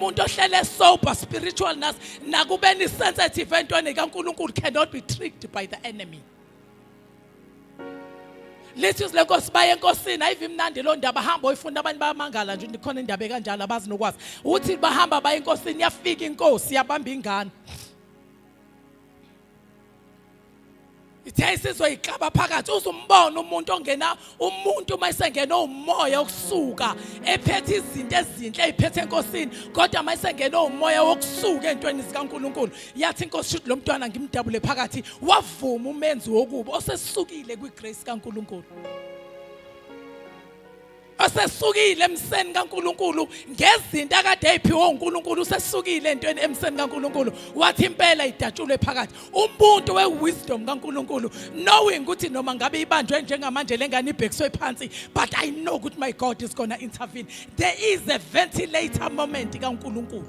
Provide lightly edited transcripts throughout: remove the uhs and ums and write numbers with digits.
Umuntu ohlele sober spiritual nas nakubeni sensitive entweni kaNkuluNkulu cannot be tricked by the enemy. Lithi izwi lenkosi baye enkosini ayive imnandi loo ndaba hamba oyifunda abantu bayamangala nje khona indaba ekanjalo abazi nokwazi uthi bahamba baye enkosini yafika inkosi yabamba ingane. Ithe isizoyiklaba phakathi uzumbona umuntu ongena umuntu uma esengena umoya okusuka ephethe izinto ezinhle eyiphethe enkosini kodwa uma esengena umoya wokusuka entweni zikaNkuluNkulu yathi inkosi shuthi lo mntwana ngimdabule phakathi wavuma umenzi wokubi osesukile kwigrace kaNkuluNkulu. Osesukile emseni kaNkuluNkulu ngezinto akade eyiphiwe uNkulunkulu usesukile entweni emseni kaNkuluNkulu wathi impela idatshulwe phakathi umuntu wewisdom kaNkuluNkulu knowing ukuthi noma ngabe ibanjwe njengamanje lengane ibhekiswe phansi but I know ukuthi my God is gonna intervene. There is a ventilator moment kaNkuluNkulu.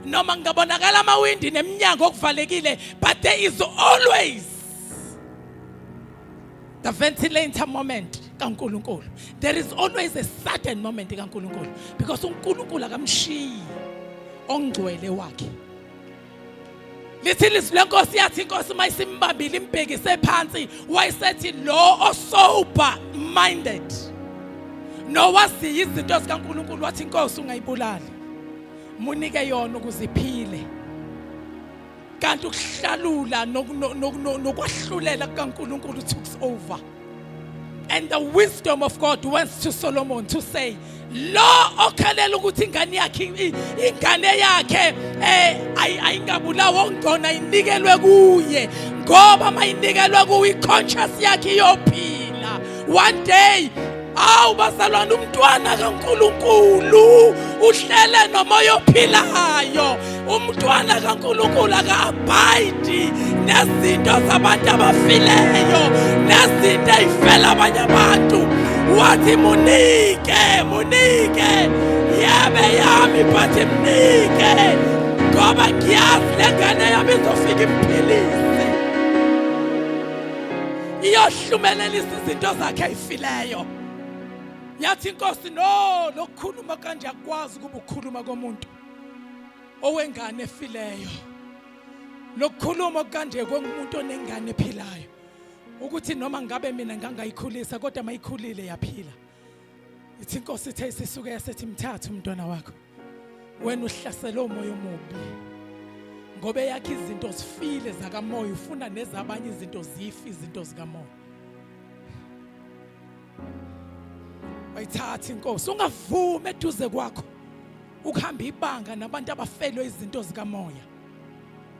Noma ngabonakala amawindi neminyango okuvalekile but there is always the ventilator moment kaNkuluNkulu. There is always a sudden moment kaNkuluNkulu because uNkulunkulu akamshiyi ongcwele wakhe. Lithi ilizwi lenkosi yathi inkosi mayisimbambile imbhekise phansi wayesethi lo osober minded nowaziyo izinto zikaNkuluNkulu wathi inkosi ungayibulali munike yona ukuze iphile. Kanti ukuhlalula nokwahlulela kukaNkuluNkulu took over. And the wisdom of God went to Solomon to say, lo okhalela ukuthi ingane yakhe ingane yakhe eh ayingabulawa ongcona inikelwe kuye ngoba mayinikelwe kuye i-conscious yakhe iyophila one day. Awu bazalwane, umntwana kaNkuluNkulu uhlele nomoya ophilayo. Umntwana kaNkuluNkulu aka-abide nezinto zabantu abafileyo nezinto ey'fela abanye abantu. Wathi munike, munike, yebe yami but mnike ngoba ngiyazi le ngane yami izofika imphilise. Iyohlumelelisa izinto zakhe ezifileyo. Yathi inkosi no lokukhuluma kanje akwazi ukuba ukukhuluma komuntu owengane efileyo. Lokukhuluma kanje komuntu onengane ephilayo. Ukuthi noma ngabe mina ngangayikhulisa kodwa mayikhulile yaphila. Ithi inkosi ithe isisuke yasethi mthathe umntwana wakho. Wena uhlasele umoya omubi. Ngoba eyakhe izinto zifile zakamoya ufuna nezabanye izinto zife izinto zikamoya. Wayithatha inkosi ungavumi eduze kwakho ukuhamba ibanga nabantu abafelwe izinto zikamoya.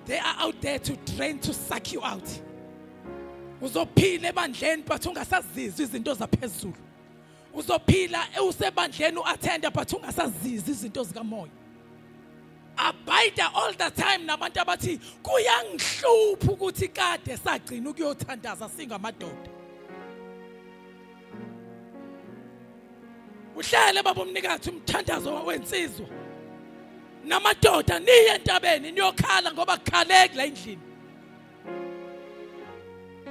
They are out there to drain, to suck you out. Uzophila ebandleni but ungasazizwa izinto zaphezulu. Uzophila usebandleni uattenda but ungasazizwa izinto zikamoya. Abide all the time nabantu abathi kuyangihlupha ukuthi kade sagcina ukuyothandaza singamadoda. Uhlele baba umnikazi umthandazo wensizwa. Namadoda niye entabeni niyokhala ngoba kukhaleki la endlini.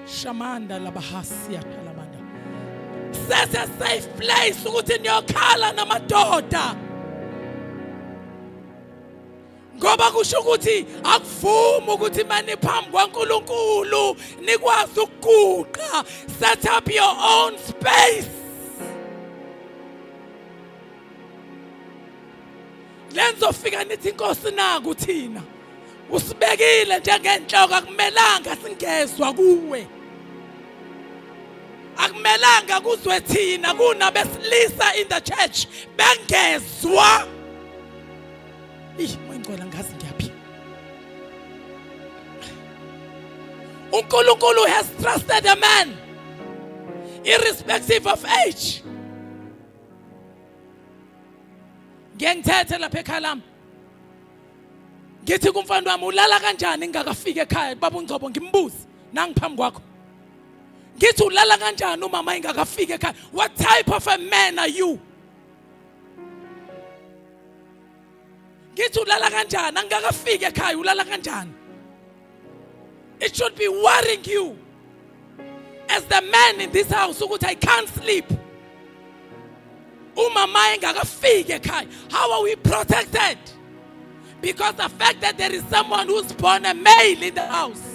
Shamanda labahasi yathalamanda. Sese safe place ukuthi niyokhala namadoda. Ngoba kusho ukuthi akuvumi ukuthi mani phambi kwaNkulunkulu nikwazi ukuguqa. Set up your own space. Lenzofika nithi inkosi naku thina usibekile njengenhloko akumelanga singezwa kuwe. Akumelanga kuzwe thina kunabesilisa in the church bengezwa. Ih, moyingcwele ngazi ngiyaphi. uNkulunkulu has trusted a man irrespective of age. Ngeke ngithethe lapha ekhaya lami. Ngithi kumfana wami ulala kanjani ngingakafiki ekhaya baba uNgcobo ngimbuze nangiphambi kwakho. Ngithi ulala kanjani umama engakafiki ekhaya? What type of a man are you? Ngithi ulala kanjani angikakafiki ekhaya ulala kanjani? It should be worrying you as the man in this house ukuthi I can't sleep. Umama engakafiki ekhaya, how are we protected? Because the fact that there is someone who's born a male in the house.